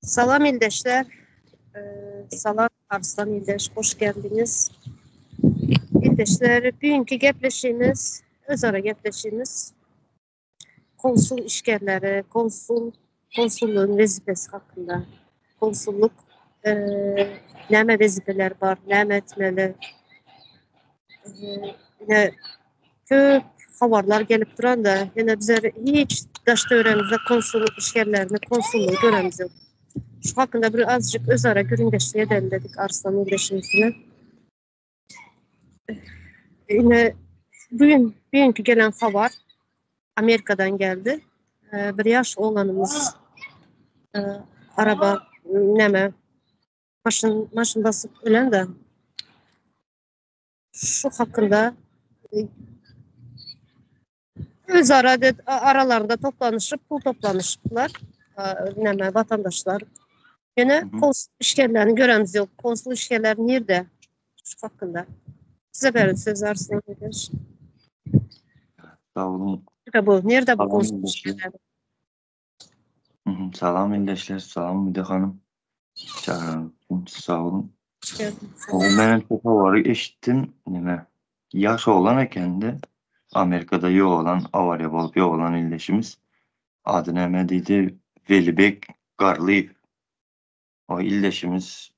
Salam ildeşler. Salam Arslan ildeş, hoş geldiňiz. Ildeşler, bugünkü gepleşigimiz, özara gepleşigimiz konsul işgärleri, konsul, konsullugyň wezipesi hakynda. Konsulluk näme wezipeler bar, näme etmeli? Ine köp habarlar gelip duranda, ýöne bizler hiç daş töweregimizde konsullyk işgärlerini, konsullygy göremiz ýok. Şu hakynda bir azjyk özara gürrüňdeşlik edelim dedik Arslan ildeşimiz bilen. Ine bu gün, bu günkü gelen habar Amerikadan geldi. Bir ýaş oglanymyz araba näme maşyn maşyn basyp ölen-de. Şu hakynda özara aralarynda toplanyşyp, pul toplanyşyplar. Näme watandaşlar. Ýöne konsul işgärlerini göremiz ýok. Konsul işgärleri nirde? Şu hakynda. Size berin söz Arslan kardeş. Sag boluň. Nirde bu? Nirde bu konsul işgärleri? Salam ildeşler, salam Müde hanym. Çagyran üçin sag boluň. Men bu habary eşitdim. Neme? Ýaş oglan ekende Amerikada ýogalan, awariýa bolup ýogalan ildeşimiz. Ady näme diýdi? Welibek Garlyýew. O ildeşimiz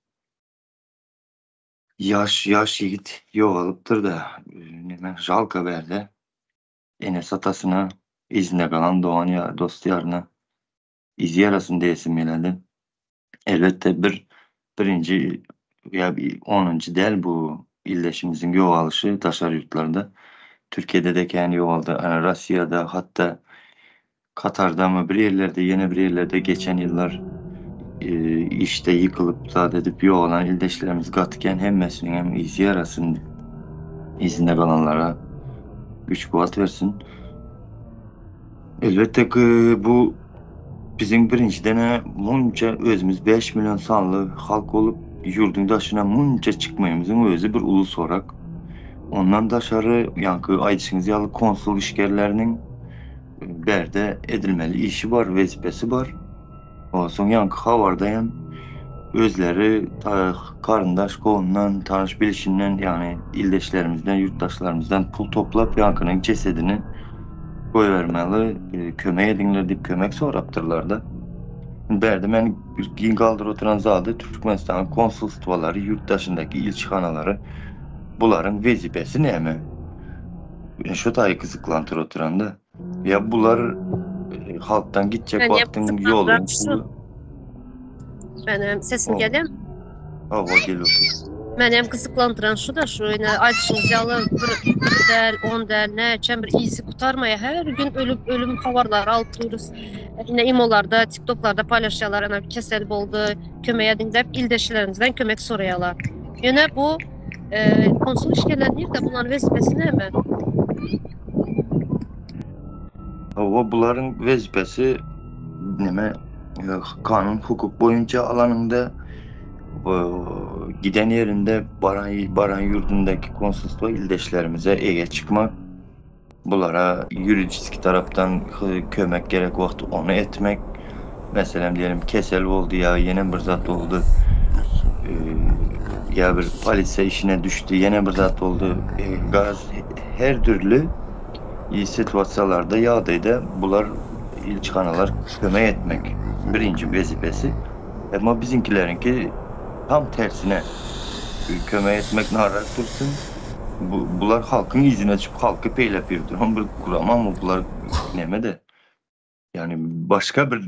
ýaş ýaş ýigit ýogalypdyr-da. Neme žalka bärde. Enesi-atasyna, yzynda galan dogan-ýar, dost-ýaryna yzy ýarasyn diýesim geledi. Elbetde, bir birinji ýa onunjy däl bu ildeşimiziň ýogalyşy daşary ýurtlarda. Türkiýede-de kän ýogaldy, Russiýada, hatda Katardamy bir ýerlerde, ýene bir ýerlerde geçen ýyllar işde ýykylyp zat edip ýogalan ildeşlerimiz gaty kän hemmesiniňem yzy ýarasyn yzynda galanlara güç kuwwat bersin. Elbetde bu biziň birinjiden-ä munça özümiz 5 million sanly halk bolup ýurduň daşyna munça çykmagymyzyň özi bir uly sorak. Ondan daşary ýaňky aýdyşyňyz ýaly konsul işgärleriniň Bärde edilmeli işi bar, wezipesi bar. Onsoň ýaňky habarda hem özleri garyndaş kowumdan, tanyş bilişinden, ýagny ildeşlerimizden, ýurtdaşlarymyzdan pul toplap ýaňkynyň jesedini goýbermeli, kömek ediňler diýip kömek sorapdyrlar-da. Bärde meni bir geň galdyryp oturan zady Türkmenistanyň konsulstwalary, ýurt daşyndaky ilçihanalary bularyň wezipesi näme? Ine şu taýy gyzyklandyr oturanda. Ýa bular e, halkdan gitjek Men wagtyň ýoluň puly. Menem sesim gelýär. Hawa gel otur. Menem gyzyklandyran şu da şu ine aýdyşyňyz ýaly bir bir däl, on däl, näçem bir isi gutarmaýar. Her gün ölüp ölüm habarlary alyp durus. Ine imolarda, tiktoklarda paýlaşýarlar, ine kesel boldy, kömek ediň diýip ildeşlerimizden kömek soraýarlar. Ýöne bu Konsul işgärleri nirde? Bularyň wezipesi näme? Hawa, bularyň wezipesi näme? Kanun hukuk boýunça alanyňda giden ýerinde baran baran ýurdundaky konsulstwa ildeşlerimize eýe çykmak, bulara ýuridiski tarapdan kömek gerek wagty ony etmek. Meselem diýelim kesel boldy ýa ýene bir zat boldy. Ýa bir polisiýa işine düşdi, ýene bir zat boldy. Gaz her dürli situasiýalarda ýagdaýda bular ilçihanalar kömek etmek birinji wezipesi. Emma biziňkileriňki tam tersine kömek etmek narak dursun. Bu, bular halkyň yzyna çykyp halky peýläp ýördi. Bir guramamy bular neme-de. Ýagny başga bir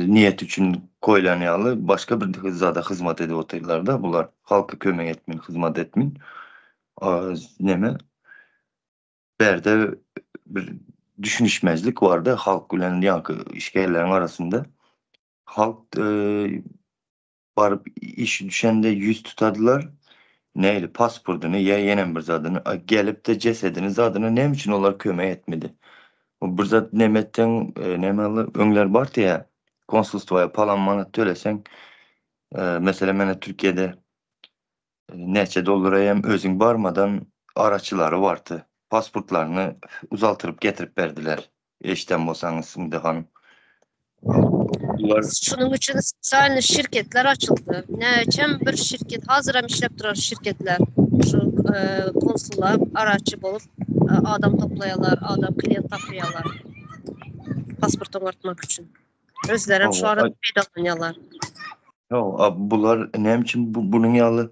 niýet üçin goýlan ýaly başga bir zada hyzmat edip otyrlar-da bular. Halka kömek etmin, hyzmat etmin. Neme? Bärde bir düşünişmezlik barda halk bilen ýaňky işgärleriň arasynda. Halk baryp iş düşende ýüz tutadylar. Näli pasportyny ýa ýenem bir zadyny, a gelip-de jesedini zadyny näme üçin olar kömek etmedi? Bir zat neme etseň, näme öňler bardy ýa konsulstwoýa palan manat töleseň, meselem mena Türkiýede näçe dollara hem özüň barmadan araçylary bardy. Pasportlaryny uzaltyryp getirip berdiler. Eşiden bolsaňyz Sumda hanym. Bular Şunuň üçin spesialny şirketler açyldy. Näçem bir şirket, hazyrem işläp duran şirketler şu konsulla araçy bolup adam toplaýarlar, adam klient tapýarlar. Pasport oňartmak üçin. Özlerem şu arada peýdalanýarlar. Ýok, bular näme üçin bunuň ýaly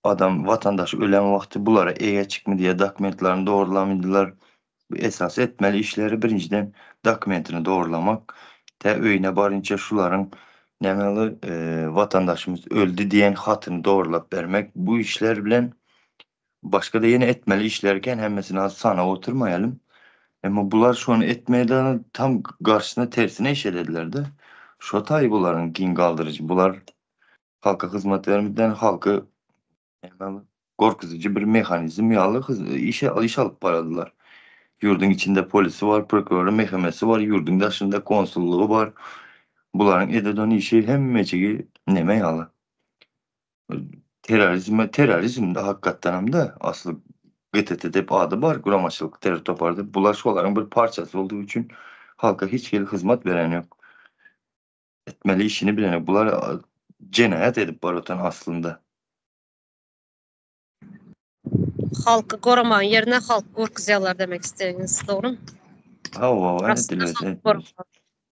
adam watandaş ölen wagty bulara eýe çykmy diýe dokumentlerini dogrulamydylar. Bu esasy etmeli işleri birinjiden dokumentini dogrulamak. Tä öýüne barynça şularyň näme ýaly watandaşymyz öldi diýen hatyny dogrulap bermek. Bu işler bilen başga-da ýene etmeli işler eken hemmesini az sanap oturmaýalym. Emma bular şony etmeden tam garşysyna tersine iş edediler-de. Şo taýy bularyň giň galdyryjy bular halka hyzmat bermeden halky gorkuzyjy bir mehanizm ýaly işe iş alyp baradylar. Ýurduň içinde polisi bar, prokurory, mhms-i bar, ýurduň daşynda konsullygy bar. Bularyň ededen işi hemmejigi neme ýaly. Terrorizme, terrorizm-de hakykatdanam-da asly GTT diýip ady bar, guramaçylyk terror topary diýip. Bular şolaryň bir parçasy boldugy üçin halka hiç hili hyzmat beren ýok. Etmeli işini bilenok. Bular jenaýat edip barotan aslynda. Halky goramagyň ýerine halky gorkuzýarlar demek isleýäňiz, dogrymy? Hawa, edil.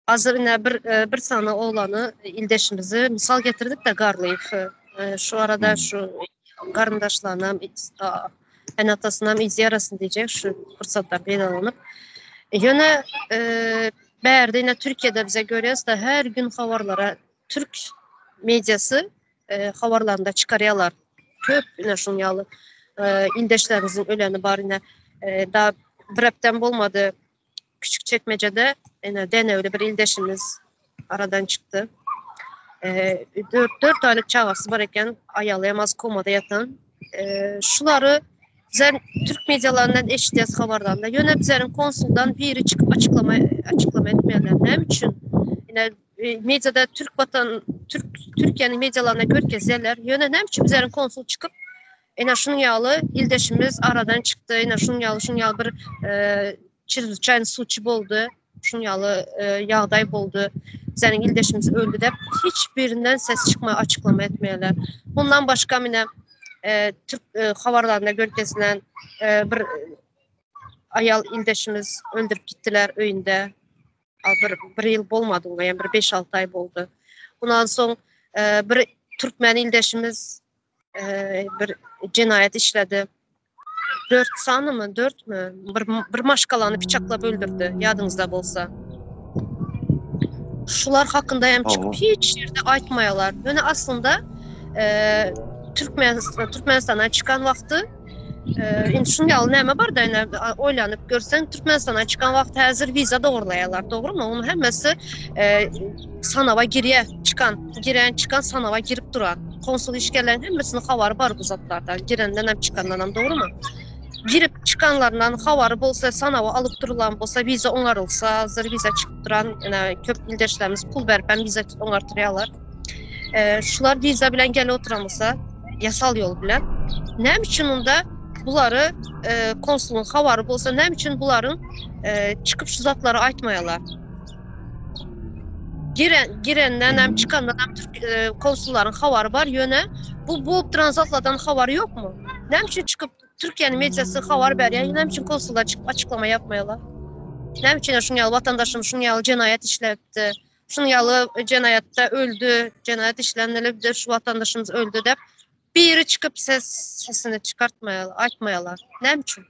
Hazir ine bir bir sany oglany ildeşimizi mysal getirdik-de Garlyýew. Şu arada şu garyndaşlarynam ene-atasynam yzy ýarasyn diýjek şu pursatdan peýdalanyp. Ýöne Bärde ine Türkiýede bize görýäs-de her gün habarlara türk mediasy habarlarynda çykarýarlar. Köp ine şuň ýaly ildeşlerimiziň öleni bar ine. Da bir hepdem bolmady küçük çekmecede ine Denewli bir ildeşimiz aradan çykdy. 4 aýlyk çagasy bar eken, aýaly hem az komada ýatan. Şulary Bizler türk medialaryndan eşidýäs habarlarynda. Ýöne bizleriň konsuldan biri çykyp açyklama açyklama etmeýärler. Näme üçin? Ine e, mediada türk watan türk Türkiýäniň medialarynda görkezýärler. Ýöne näme üçin bizleriň konsul çykyp ine şunuň ýaly ildeşimiz aradan çykdy, ine şunuň ýaly şunuň ýaly bir e, çreзвычайный случай boldy, şunuň ýaly e, ýagdaý boldy. Bizleriň ildeşimiz öldi diýip hiç birinden ses çykma açyklama etmeýärler. Bundan başga mine e, türk e, habarlarynda görkezilen e, bir aýal ildeşimiz öldürip gitdiler öýünde. Bir, bir ýyl bolmady oňa, ýa bir 5-6 aý boldy. Ondan soň e, bir türkmen ildeşimiz e, bir jenaýat işledi. 4 sanymy, 4 mü? Bir, bir maşgalany pyçaklap öldürdi, ýadyňyzda bolsa. Şular hakynda hem çykyp hiç ýerde aýtmaýarlar. Ýöne aslynda e, Türkmen Türkmenistandan çykan wagty e, indi şuň ýaly näme bar da ine oýlanyp görseň Türkmenistandan çykan wagty häzir wiza dogurlaýarlar, dogrumy? Onuň hemmesi e, sanawa girýär, çykan, giren, çykan sanawa girip durar. Konsul işgärleriň hemmesiniň habary bar bu zatlardan, girenden hem çykandan hem, dogrumy? Girip çykanlaryndan habary bolsa, sanawa alyp durulan bolsa, wiza oňarylsa, hazir wiza çykyp duran, ine, köp ildeşlerimiz pul berip hem wiza oňartyrýarlar. E, şular wiza bilen gelip oturan bolsa, ýasal ýol bilen, näme üçin onda bulary e, konsulyň habary bolsa, näme üçin bularyň e, çykyp şu zatlary aýtmaýarlar? Giren, girenden hem çykandan hem türk e, konsullaryň habary bar, ýöne bu bolup duran zatlardan habary ýokmy? Näme üçin çykyp Türkiýäniň mediasy habar berýär, näme üçin konsullar çykyp açyklama ýapmaýarlar? Näme üçin şuň ýaly watandaşym şuň ýaly jenaýat işläpdi, şuň ýaly jenaýatda öldi, jenaýat işlenilipdir, şu watandaşymyz öldi diýip biri çykyp ses sesini çykartmaýarlar, aýtmaýarlar. Näme üçin?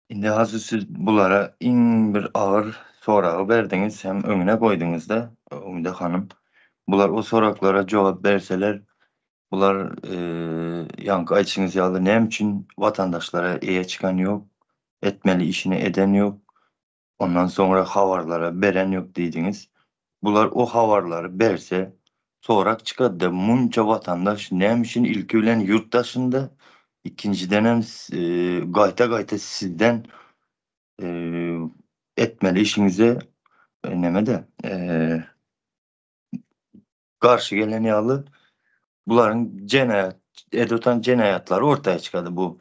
Indi hazir siz bulara iň bir agyr soragy berdiňiz hem öňüne goýduňyzda Umyda hanym. Bular o soraklara jogap berseler bular ýaňky aýdyşyňyz ýaly näme üçin watandaşlara eýe çykan ýok, etmeli işini eden ýok, Ondan soňra habarlara beren ýok diýdiňiz. Bular o habarlary berse, sorak çykady-da, munça watandaş näme üçin ilki bilen ýurt daşynda, ikinjidenem gaýta-gaýta sizden etmeli işiňize neme-de garşy gelen ýaly bularyň jenaýat edip oturan jenaýatlary ortaya çykady bu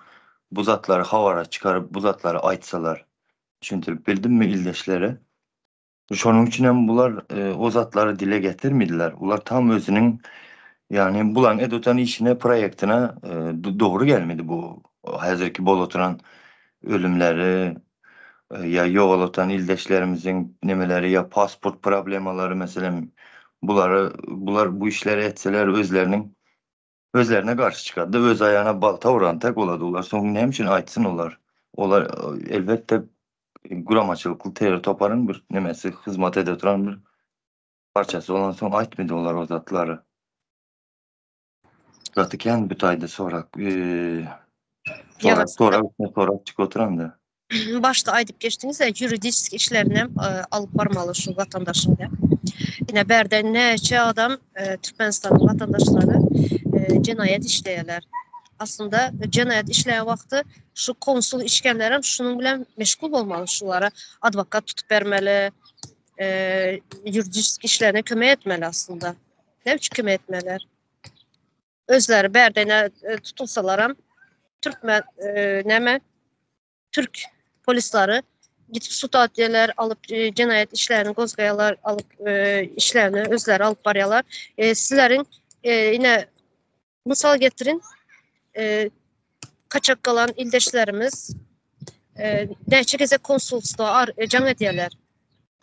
bu zatlary habara çykaryp bu zatlary aýtsalar. Düşündirip bildimmi ildeşlere? Şonuň üçin hem bular o zatlary dile getirmediler. Ular tam özüniň ýagny bularyň edip oturan işine, proýektine dogry gelmedi bu häzirki bolup oturan ölümleri ýa ýogalyp oturan ildeşlerimiziň nemeleri ýa pasport problemalary meselem bulary bular bu işleri etseler özleriniň Özlerine garşy çykardy. Öz aýagyna balta uran tek olady olar. Soň näme üçin aýtsyn olar? Olar elbetde guramaçylykly terror toparyň bir nemesi, hyzmat edip duran bir parçasy bolansoň aýtmady olar o zatlary. Gaty kän bu taýda sorag. Sorag, sorag üstüne sorag çykyp oturanda. Başda aýdyp geçdiňiz-ä, ýuridiski işlerini hem alyp barmaly şu watandaşyň diýip. Ine bärde näçe adam Türkmenistanyň watandaşlary jenaýat işleýärler. Aslynda jenaýat işleýän wagty şu konsul işgärler hem şunuň bilen meşgul bolmaly, şulara adwokat tutup bermeli, ýuridiski işlerine kömek etmeli aslynda. Näme üçin kömek etmeýärler? Özleri bärde ine tutulsalaram türkmen näme türk polisleri gidip sud atýarlar, alyp jenaýat işlerini gozgaýarlar, alyp işlerini özleri alyp barýarlar. Sizleriň ine mysal getirin kaçak galan ildeşlerimiz näçe gezek konsulstwa jaň edýärler.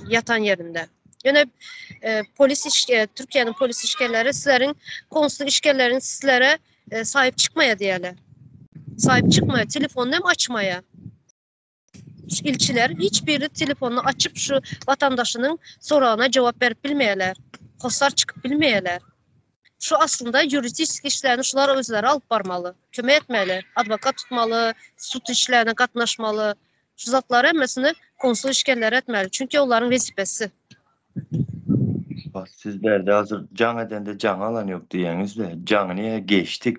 ýatan ýerinde. Ýöne e, polis iş e, Türkiýäniň polis işgärleri sizleriň konsul işgärleriň sizlere e, sahip çykmaýar diýýärler. Sahip çykmaýar, telefonyny hem açmaýar. Şu ilçiler hiç biri telefonyny açyp şu watandaşynyň soragyna jogap berip bilmeýärler. Hossar çykyp bilmeýärler. Şu aslynda ýuridiski işlerini şular özleri alyp barmaly, kömek etmeli, adwokat tutmaly, sud işlerine gatnaşmaly. Şu zatlary hemmesini konsul işgärleri etmeli. Çünki olaryň wezipesi. Bak siz bärde hazir jaň edende jaň alan ýok diýýäňizde, jaňyny geçdik.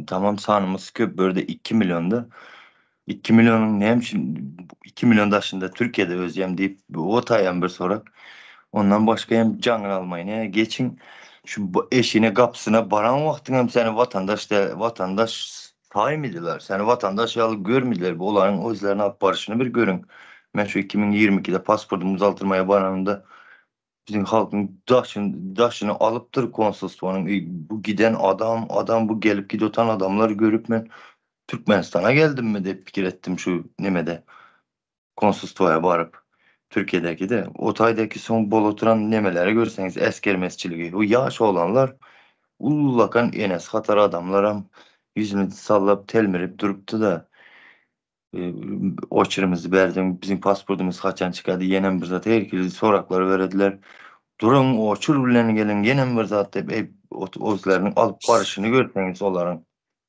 Tamam sanymyz köp bu ýerde 2 millionda. 2 millionyň näme üçin 2 million daşynda Türkiýede özýem diýip o taýam bir sorak. Ondan başga hem jaňyny almaýyn. Ä geçiň şu eşine gapysyna baran wagtyň hem seni watandaş däl, watandaş saýmydylar. Seni watandaş ýaly görmediler. Bu olaryň özlerini alyp baryşyny bir görüň. Men şu 2022-de pasportymy uzaltyrmaya baranymda Biziň halkyň daşyny daşyny alypdyr konsulstwanyň eý bu giden adam adam bu gelip gidip otan adamlary görüp men Türkmenistana geldimmi diýip pikir etdim şu nemede konsulstwaya baryp Türkiýedäkide o taýdaky soň bolup oturan nemeleri görseňiz esgermezçiligi o ýaş oglanlar ullakan enesi hatar adamlaram ýüzüni sallap telmirip durupdy-da Oçurymyzy berdiň, biziň pasportymyz haçan çykady, ýenem bir zat, her hili soraklar berediler. Duruň, oçur bilen geliň, ýenem bir zat diýip, eý, özleriniň alyp baryşyny görseňiz olaryň.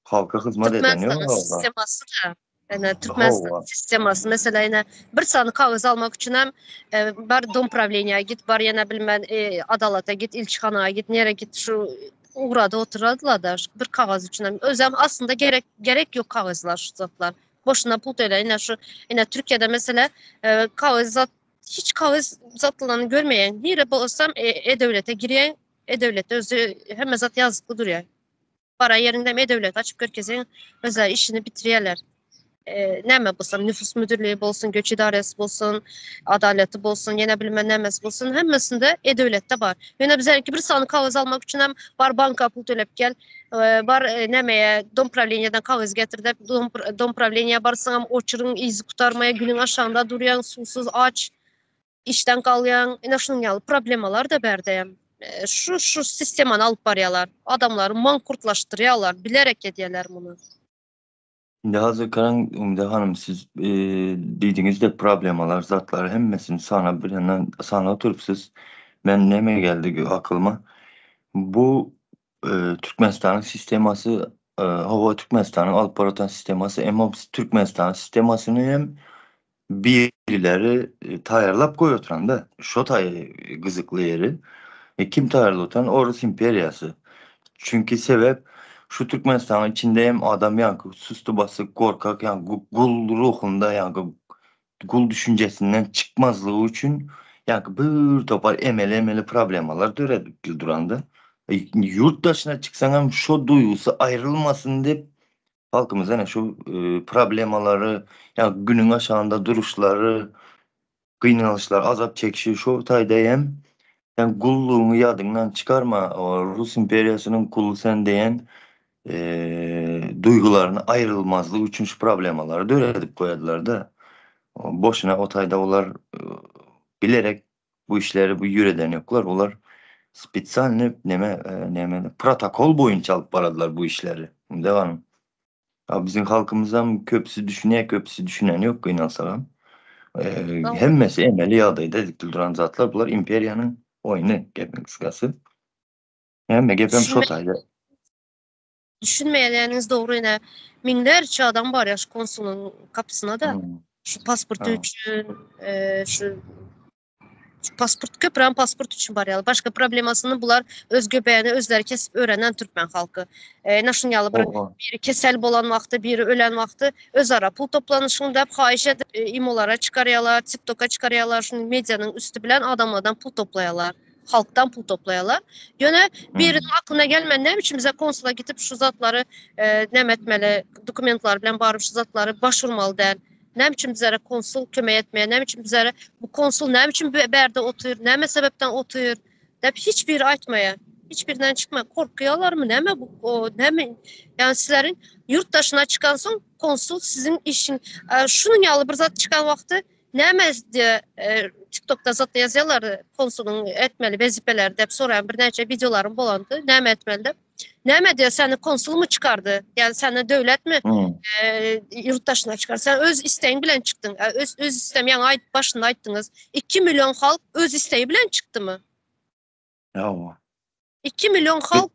Halka hyzmat eden ýok Türkmenistanyň sistemasy-da, ene, Türkmenistan sistemasy, mesela, ene, bir sany kagyz almak üçin hem bar dom prawleniýa git, bar ýene bilmän adalata git, ilçihana git, nere git, şu ugrada oturadylar-da, bir kagyz üçin hem. Özem aslynda gerek, gerek ýok kagyzlar, şu zatlar. Boşuna pul töle. Ine şu, ine Türkiýede mesela e, kagyz zat hiç kagyz zatlaryny görmeýän. Nire bolsam e, e-döwlete girýän, e-döwletde özü hemme zat ýazykly durýar. Bara ýeriňde e-döwlet açyp görkezýän, özleri işini bitirýärler. E, näme bolsam, nüfus müdürlüği bolsun, göç idaresi bolsun, adaleti bolsun, ýene bilmem nämesi bolsun, hemmesinde e-döwletde bar. Ýöne bizlerinki bir sany kagyz almak üçin hem bar banka pul tölep gel, Bar nämeye dom prawleniýadan kagyz getir dep dom, dom prawleniýa barsaňam oçuryň yzy gutarmaýar, günüň aşagynda durýaň, suwsuz, aç, işden galýaň. Ine şunuň ýaly problemalar da bärde. Şu şu sistemany alyp barýarlar. Adamlary mankurtlaşdyrýarlar, bilerek edýärler muny. Indi hazir garaň Umide hanym siz diýdiňiz-de problemalar zatlar hemmesini sanap bir ýandan sanap oturypsyz. Men neme geldi akylyma bu Türkmenistanyň sistemasy hawa Türkmenistanyň alyp baratan sistemasy emma Türkmenistanyň sistemasyny hem birileri taýýarlap goýup oturanda şo taýy gyzykly ýeri kim taýýarlap oturan Orus imperiýasy. Çünki sebäp şu Türkmenistanyň içinde hem adam ýaňky sustu basyk gorkak ýaňky gul ruhunda ýaňky gul düşünjesinden çykmazlygy üçin ýaňky bir topar emeli emeli problemalar döredip duranda ýurt daşyna çyksaň hem şo duýgusy aýrylmasyn diýip Halkymyz ene şu problemalary, ýa günüň aşagynda duruşlary. Gynalyşlar, azap çekişi şo taýda hem sen gullugyňy ýadyňdan çykarma, Rus imperiýasynyň guly sen diýen duýgularyny aýrylmazlyk üçin şu problemalary döredip goýadylar-da. Boşuna o taýda olar bilerek bu işleri bu ýüreden ýoklar. Olar spesialny neme neme protokol boýunça alyp baradylar bu işleri. Devam. A biziň halkymyzam köpüsi düşünýär, köpüsi düşünen ýok gynansagam. Hemmesi emeli ýagdaýda edip duran zatlar bular imperiýanyň oýny gepiň gysgasy. Hemme gepem şo taýda. Düşünmeýäniniz dogry ine müňlerçe adam barýar şu konsulyň gapysyna-da. Şu pasport üçin, şu pasport köpräm pasport üçin barýarlar. Başga problemasyny bular öz göbeğini özleri kesip öwrenen türkmen halky. Ine şuň ýaly bir biri kesel bolan wagty, biri ölen wagty özara pul toplanyşyň dep haýyş edip imolara çykarýarlar, tiktoka çykarýarlar, şuny medianyň üsti bilen adamlardan pul toplaýarlar. Halkdan pul toplaýarlar. Ýöne biriniň aklyna gelmän näme üçin bize konsula gidip şu zatlary näme etmeli, dokumentlar bilen baryp şu zatlary baş urmaly däl. Näme üçin bizlere konsul kömek etmeýär? Näme üçin bizlere bu konsul näme üçin bärde otyr? Näme sebäpden otyr? Dep hiç biri aýtmaýar. Hiç birinden çykmaýar. Korkýarlarmy? Näme bu? O, näme? Ýani sizleriň ýurt daşyna çykan soň konsul siziň işiň şunuň ýaly bir zat çykan wagty näme diýe TikTokda zat ýazýarlar konsulyň etmeli wezipeleri dep soraýan birnäçe wideolarym bolandy. Näme etmeli dep. Näme diýýär, seni konsulmy çykardy? Ýani seni döwletmi ýurt daşyna çykardy? Sen öz islegiň bilen çykdyň. Öz öz istem ýaňy aýt başynda aýtdyňyz. 2 million halk öz islegi bilen çykdymy? Ýa. 2 million halk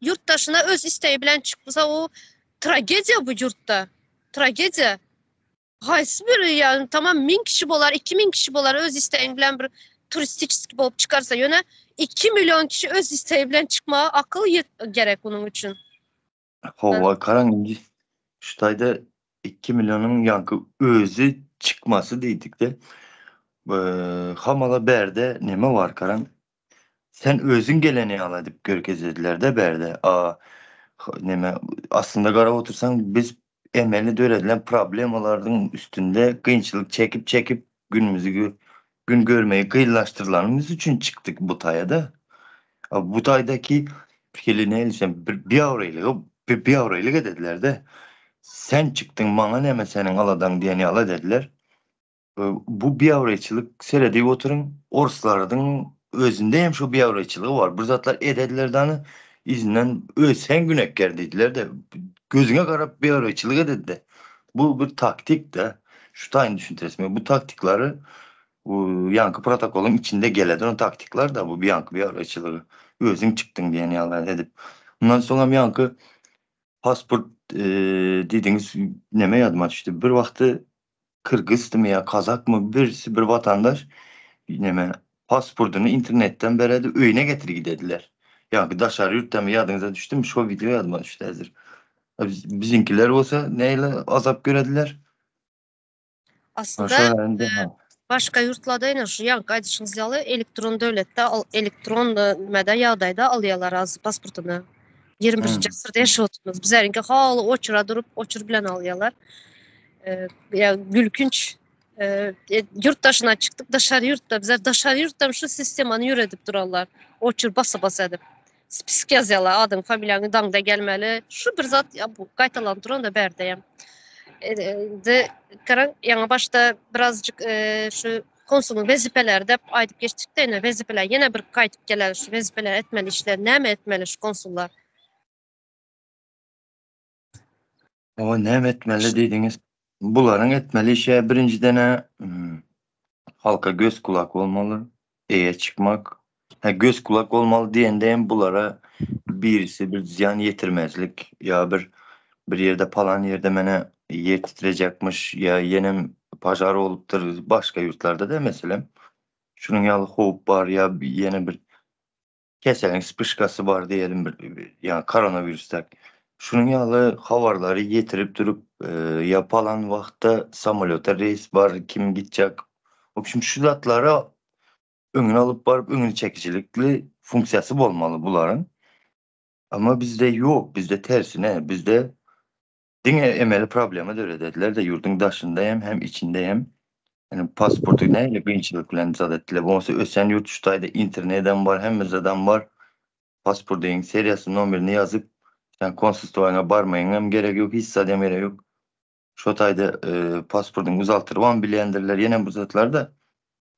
ýurt daşyna öz islegi bilen çyksa o tragediýa bu ýurtda. Tragediýa. Haýsy bir ýani tamam 1000 kişi bolar, 2000 kişi bolar öz istegiň bilen bir turistiçki bolup çykarsa ýöne 2 million kişi öz istegi bilen çykmaga akyl ýet gerek onuň üçin. Hawa garaň indi şu taýda 2 millionyň ýaňky özi çykmasy diýdikde hamala bärde neme bar garaň sen özüň gelen ýaly edip görkezediler-de bärde a neme aslynda garap otursaň biz emeli döredilen problemalaryň üstünde kynçylyk çekip-çekip günümizi gün görmeyi kynlaşdyrylanymyz üçin çykdyk bu taýa-da. Bu taýdaky pikirli nähili sen bir biabraýlyga bir biabraýlyk edediler-de. Sen çykdyň maňa näme seniň aladaň diýen ýaly edediler. Bu biabraýçylyk seredip oturyň orslaryň özünde hem şu biabraýçylygy bar. Bir zatlar edediler dany yzyndan öz sen günäkär diýdiler-de gözüňe garap biabraýçylyk ededi-de. Bu bir taktik-de. Şu taýyn düşündiresmi? Bu taktiklary bu ýaňky protokolyň içinde geleden taktiklar-da bu ýaňky biabraýçylygy. Özüň çykdyň diýen ýaly edip. Mundan soňam ýaňky pasport diýdiňiz neme ýadyma düşdi. Bir wagty Kyrgyzdymy ýa kazakmy birisi bir watandaş neme pasportyny internetden beredi öýüne getir gidediler. Ýa daşary ýurtdamy ýadyňyza düşdümi şo wideo ýadyma düşdi häzir. Biziňkiler bolsa näle azap görediler. Aslynda başga ýurtlarda ýene şu ýaňky aýdyşyňyz ýaly elektron döwletde elektron nimede ýagdaýda alýarlar az pasportyny. 21-nji asyrda ýaşap otyrmyz. Bizleriňki haly oçura durup, oçur bilen alýarlar. Ýa gülkünç. Ýurt daşyna çykdyk, daşary ýurtda bizler daşary ýurtdan şu sistemany ýöredip durarlar. Oçur basa-basa edip. Spisk ýazýarlar, adyň, familiýaňy daňda gelmeli. Şu bir zat ýa bu gaýtalanyp duran da bärde hem. Indi garaň, ýaňy başda birazjyk şu konsulyň wezipeleri dep aýdyp geçdik-de, ine wezipeler ýene bir gaýdyp geler şu wezipeler etmeli işler, näme etmeli şu konsullar? O näme etmeli diýdiňiz? Bularyň etmeli işi birinjiden-ä halka göz kulak bolmaly, eýe çykmak. Hä göz kulak bolmaly diýende hem bulara birisi bir zyýan ýetirmezlik ýa bir bir ýerde palan ýerde menä ýer titrejekmiş ýa ýenem pažar bolupdyr başga ýurtlarda-da meselem. Şunuň ýaly howp bar ýa ýene bir keseliň spyşkasy bar diýelim bir ýa koronawirusda. Şunuň ýaly habarlary ýetirip durup ýa palan wagtda samolýota reýs bar kim gitjek. Wobşem şu zatlara öňüni alyp baryp öňüni çekijilikli funksiýasy bolmaly bularyň. Amma bizde ýok bizde tersine bizde diňe emeli problema döredediler-de ýurduň daşynda hem hem içinde hem. Yani pasporty nähili kynçylyk bilen zat etdiler. Bolmasa ösen ýurt şu taýda internedem bar, hemme zadam bar. Pasportyň seriýasy nomerini ýazyp, sen konsulstwaňa barmagyňam gerek ýok, hiç zadam gerek ýok. Şo taýda pasportyňy uzaltyrybam bilýändirler, ýene bir zatlar-da.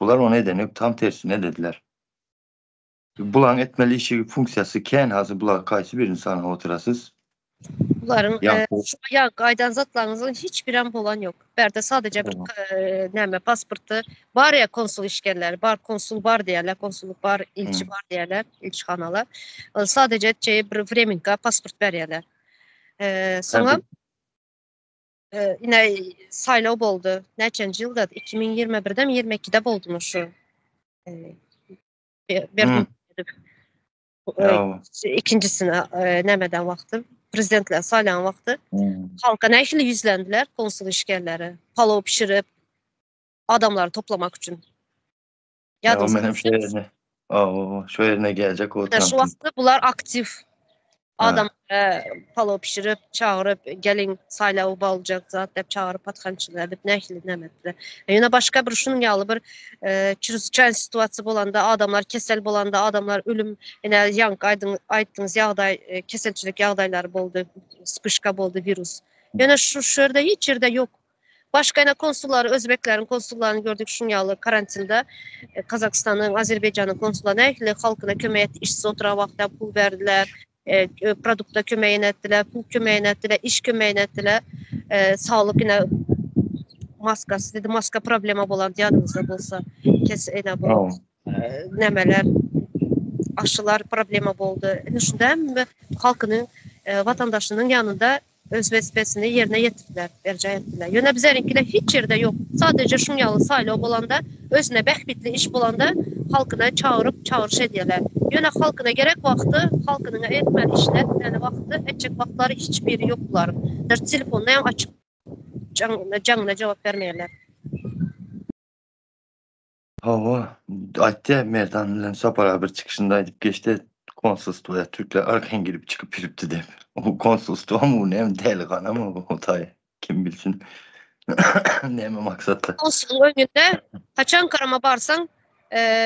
Bular ony edenok, tam tersine dediler. Bulaň etmeli işi funksiýasy kän hazir bular kaýsy birini sanap oturasyz? Bularyň şu ýaňky aýdan zatlaryňyzyň hiç birem bolan ýok. Bärde sadece bir näme pasporty bar ýa konsul işgärleri bar, konsul bar diýýärler, konsullyk bar, ilçi bar diýýärler, ilçihanalar. Sadece etjegi bir vremenka pasport berýärler. Soňam ine saýlaw boldy. Näçenji ýylda? 2021-demi, 22-de boldumy şu? Berdimuhamedow ikinjisini nämeden wagty prezidentler saýlan wagty halka nähili ýüzlendiler konsul işgärleri palow pişirip adamlary toplamak üçin. Ýa men hem şu ýerine. Şu ýerine geljek bolsam. Şu wagtda bular aktiw. Adam palow pişirip, çagyryp, geliň saýlaw boljak zat diýip çagyryp pathançylyk edip nähili näme etdiler. Ýöne başga bir şunuň ýaly bir çrezwiçaýny situasiýa bolanda, adamlar kesel bolanda, adamlar ölüm, ine ýaňky aýdyň aýtdyňyz ýagdaý keselçilik ýagdaýlary boldy, spyşka boldy wirus. Ýöne şu şu ýerde hiç ýerde ýok. Başga ýene konsullary, özbekleriň konsullaryny gördük şuň ýaly karantinda. Kazakystanyň, Azerbaýjanyň konsullary nähili halkyna kömek etdi, işsiz oturan wagtda pul berdiler, produkta kömegini etdiler, pul kömegini etdiler, iş kömegini etdiler. Saglyk ine maskasy dedi, maska problema bolan ýadyňyzda bolsa, kes ine bu nämeler aşylar problema boldy. Ine şunda hemme halkynyň, watandaşynyň ýanynda öz wezipesini ýerine ýetirdiler, berjaý etdiler. Ýöne bizeriňkide hiç ýerde ýok. Sadece şuň ýaly saýlaw bolanda, özüne bähbitli iş bolanda halkyna çagyryp, çagyryş edýärler. Ýöne halkyna gerek wagty, halkynyň etmeli işini etmäni wagty, etjek wagtlary hiç biri ýok bularyň. Daže telefonyny hem açyp jaňyna jogap bermeýärler. Hawa, aýtdy Merdan bilen Sapar abi bir çykyşynda aýdyp geçdi, konsulstwoýa türkler arkaýyn girip çykyp ýürüpdi diýip. O konsulstwo mu näme dälihanamy o taý kim bilsin. Näme maksatda. Konsulyň öňünde haçan Krama barsaň,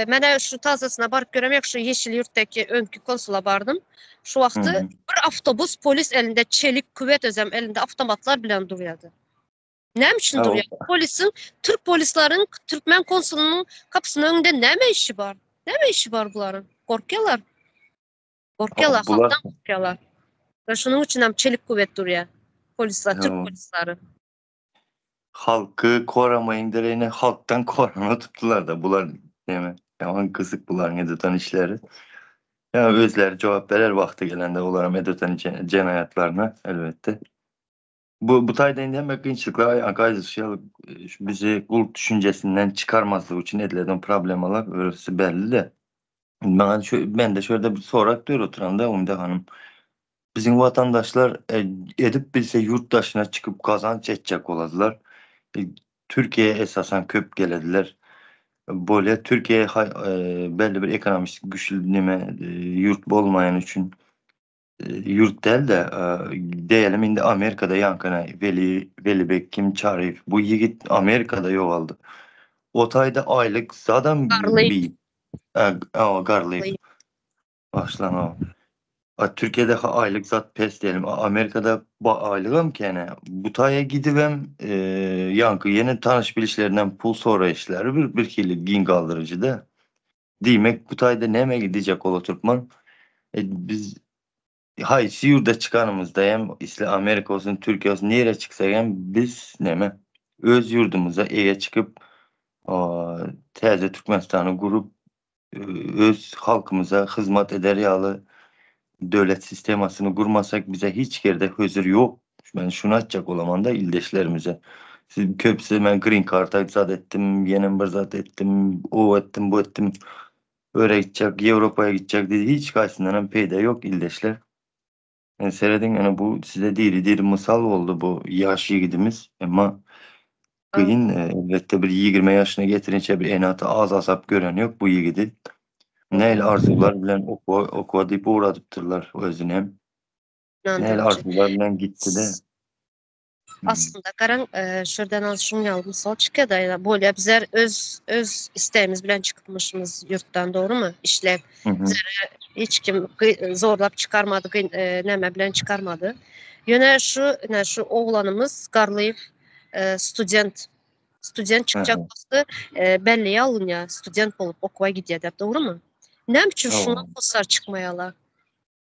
menä şu tazasyna baryp göremok, şu Ýeşil ýurtdaky öňki konsula bardym. Şu wagty bir awtobus polis elinde çelik küwet özem elinde awtomatlar bilen durýardy. Näme üçin durýar? Polisiň, türk polisleriň türkmen konsulynyň gapysynyň öňünde näme işi bar? Näme işi bar bularyň? Gorkýarlar. Gorkýarlar, halkdan gorkýarlar. We şunuň üçin hem çelik küwet durýar. Polisler, türk polisleri. Halky koramaýyň deregine halkdan korana tutdular da bular näme? Ýaman gyzyk bularyň edýän işleri. Ýa özleri jogap berer wagty gelende olaram edýän jenaýatlaryna elbetde. Bu bu taýda indi hemme kynçylyklar gaýdyşy ýaly şu bizi gul düşünjesinden çykarmazlyk üçin edilen problemalar örüsi belli-de. Maňa şu mende şu ýerde bir sorag dur oturanda Umida hanym. Biziň watandaşlar e, edip bilse ýurt daşyna çykyp gazanç etjek boladylar. E, Türkiýä esasan köp gelediler. Bolýa Türkiýe e, belli bir ekonomik güçli neme ýurt bolmaýan üçin Ýurt däl-de, diýelim indi Amerikada ýaňkyna Weli, Welibek kim Çaryýew bu ýigit Amerikada ýogaldy. O taýda aýlyk zadam Garlyýew. Hawa, Garlyýew. Bagyşlaň, hawa. A Türkiýede aýlyk zat pes diýelim. Amerikada aýlygam kän-ä. Bu taýa gidibem, ýaňky ýene tanyş-bilişlerinden pul soraýyşlary bir birhili geň galdyryjy-da. Diýmek bu taýda näme diýjek bola türkmen? E, biz haýsy ýurda çykanymyzda hem isle Amerika bolsun, Türkiýe bolsun, nirä çyksak hem biz näme öz ýurdumyza eýe çykyp, täze Türkmenistany gurup, öz halkymyza hyzmat eder ýaly döwlet sistemasyny gurmasak bize hiç ýerde hözir ýok. Men şuny aýtjak bolamanda ildeşlerimize. Siz köpüsi men green card zat etdim, ýenem bir zat etdim, o etdim, bu etdim. Öre gitjek, Ýewropaya gitjek diýdi. Hiç haýsyndan hem peýda ýok ildeşler. Yani serediň ene bu size diri diri mysal boldy bu ýaş ýigidimiz. Emma kyn e, elbetde bir 20 ýaşyna getirinçe bir ene-ata az azap gören ýok bu ýigidi. Nähili arzuwlar bilen okuwa, okuwa diýip ugradypdyrlar özüni hem. Nähili arzuwlar bilen gitdi-de. Aslynda garaň, şurdan az şuň ýaly mysal çykýar-da, ýa bolýa bizler öz öz istegimiz bilen çykypmyşymyz ýurtdan, dogrumy? Işläp. Bizlere hiç kim zorlap çykarmady, näme bilen çykarmady. Ýöne şu, ine şu oglanymyz Garlyýew student. Student çykjak wagty bellige alynýar, student bolup okuwa gidýär diýip, dogrumy? Näme üçin şuňa hossar çykmaýarlar?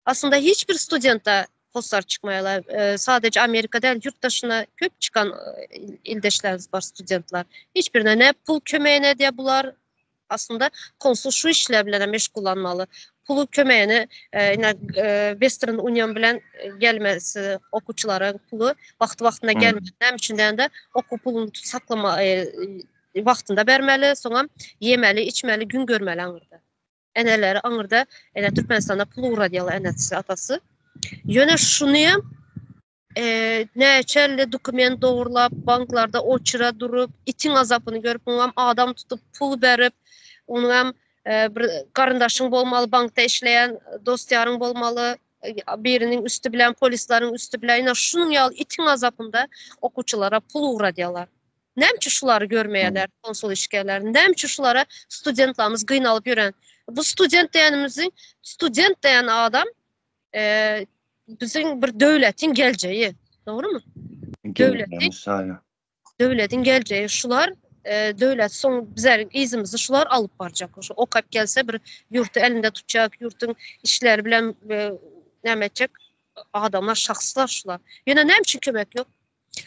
Aslynda hiç bir studente hossar çykmaýarlar. Sadece Amerika däl, ýurt daşyna köp çykan ildeşlerimiz bar studentler. Hiç birine ne pul kömegini edýär bular. Aslynda konsul şu işler bilen hem meşgullanmaly. Pulu kömegini ine Western Union bilen gelmesi okuwçylara puly wagty-wagtynda gelmedi. Näme üçin diýende okuw puluny saklama wagtynda bermeli, soňam ýemeli, içmeli, gün görmeli aňyrda. Eneleri aňyrda ene Türkmenistana pul ugradýarlar enesi atasy. Ýöne şuny e, näçe dokument dogurlap banklarda oçura durup itiň azapyny görüp oňam adam tutup pul berip onuňam e, bir garyndaşyň bolmaly bankda işleýän dost ýaryň bolmaly e, biriniň üsti bilen polisleriň üsti bilen ýa şunuň ýaly itiň azapynda okuwçylara pul ugradýarlar. Näme üçin şulary görmeýärler konsul işgärleri? Näme üçin şulara studentlarymyz gynalyp ýören? Bu student diýenimizi student diýen adam e, biziň bir döwletiň geljegi. Dogrumy? Döwletiň döwletiň geljegi şular e, döwlet soň bizleriň yzymyzy şular alyp barjak. Şu okap gelse bir ýurty elinde tutjak, ýurtuň işleri bilen e, näme etjek adamlar, şahslar şular. Ýöne näme üçin kömek ýok?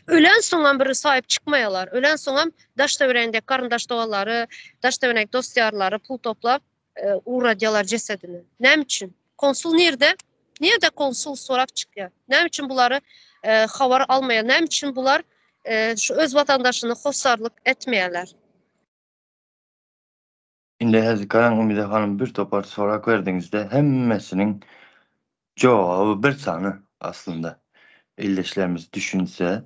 Ölen soňam bir saýyp çykmaýarlar. Ölen soňam daş-töweregindäki garyndaş-doganlary, daş-töweregindäki dost-ýarlary pul toplap, e, ugradýarlar jesedini. Näme üçin? Konsul nirde? Nirde konsul sorap çykýar. Näme üçin bulary e, habar almaýar? Näme üçin bular e, şu öz watandaşyny hossarlyk etmeýärler? Indi häzir garaň Umyda hanym bir topar sorag berdiňizde hemmesiniň jogaby bir sany aslynda. Ildeşlerimiz düşünse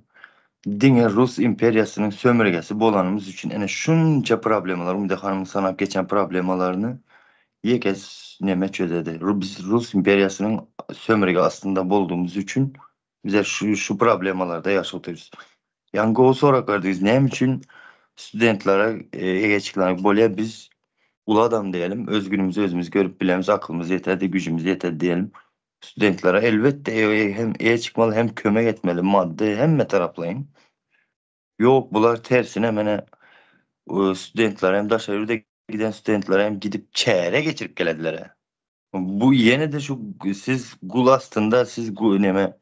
diňe Rus imperiýasynyň sömürgesi bolanymyz üçin ene şunça problemalar Umyda hanymyň sanap geçen problemalaryny ýeke neme çözedi. Biz Rus imperiýasynyň sömürge astynda boldugymyz üçin Bize şu şu problemalarda ýaşap otyrys. Ýaňy gowy sorag berdiňiz. Näme üçin studentlere eýe çykylan bolýar? Biz uly adam diýelim, öz günümizi özümiz görüp bilemiz, akylymyz ýeterdi, güýjümiz ýeter diýelim. Studentlere elbetde hem eýe çykmaly, hem kömek etmeli, maddy hemme taraplaýyn. Ýok, bular tersine mene studentlere hem daşary ýurda giden studentlere hem gidip çäre geçirip gelediler. Bu ýene-de şu siz gul astynda siz neme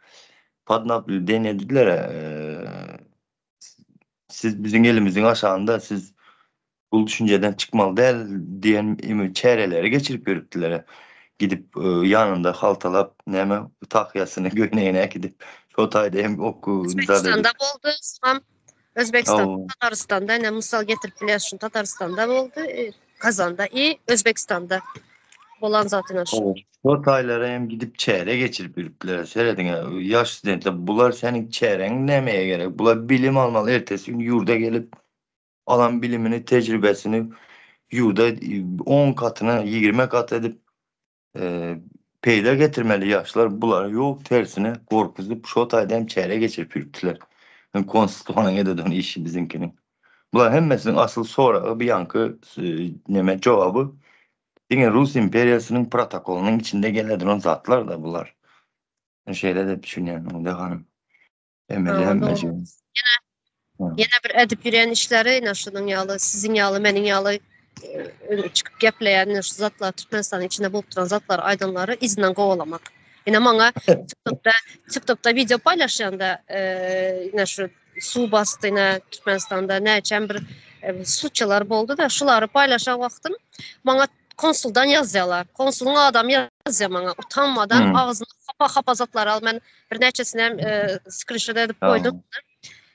podnap denediler siz biziň elimiziň aşagynda siz gul düşünjeden çykmaly däl diýen çäreleri geçirip ýörüpdiler. Gidip ýanynda haltalap näme tahýasyny göýnegine äkidip şo taýda hem okuw Özbekistanda boldy, soňam Özbekistan, Tatarystanda ine mysal getirip bilýäs şuny Tatarystanda boldy, Kazanda i Özbekistanda bolan zat ine şu. Şo taýlara hem gidip çäre geçirip ýörüpdiler. Serediň-ä, ýaş studentler, bular seniň çäräň nämeye gerek? Bular bilim almaly, ertesi gün ýurda gelip alan bilimini, tejribesini ýurda on katyna, ýigrime kat edip peýda getirmeli ýaşlar bular ýok tersine gorkuzyp şo taýda hem çäre geçirip ýürüpdiler. Konstitusiýanyň ededen işi biziňkiniň. Bular hemmesiniň asyl soragy bir ýanky neme jogaby diňe Rus imperiýasynyň protokolynyň içinde gele duran zatlar da bular. Men şeýle dep düşünýän Umyda hanym. Emeli hemme şey. Ýene bir edip ýören işleri ine şunuň ýaly, siziň ýaly, meniň ýaly e, çykyp gepleýän ine şu zatlar Türkmenistanyň içinde bolup duran zatlary aýdanlary yzyndan kowalamak. Ine maňa TikTokda TikTokda wideo paýlaşýanda e, ine şu suw basdy ine Türkmenistanda näçe bir e, suçalar boldy da şulary paýlaşan wagtym maňa konsuldan ýazýarlar. Konsulyň adamy ýazýar maňa utanmadan hmm. agzyna hapa-hapa zatlar al men birnäçesini hem e, skrinşot edip goýdum.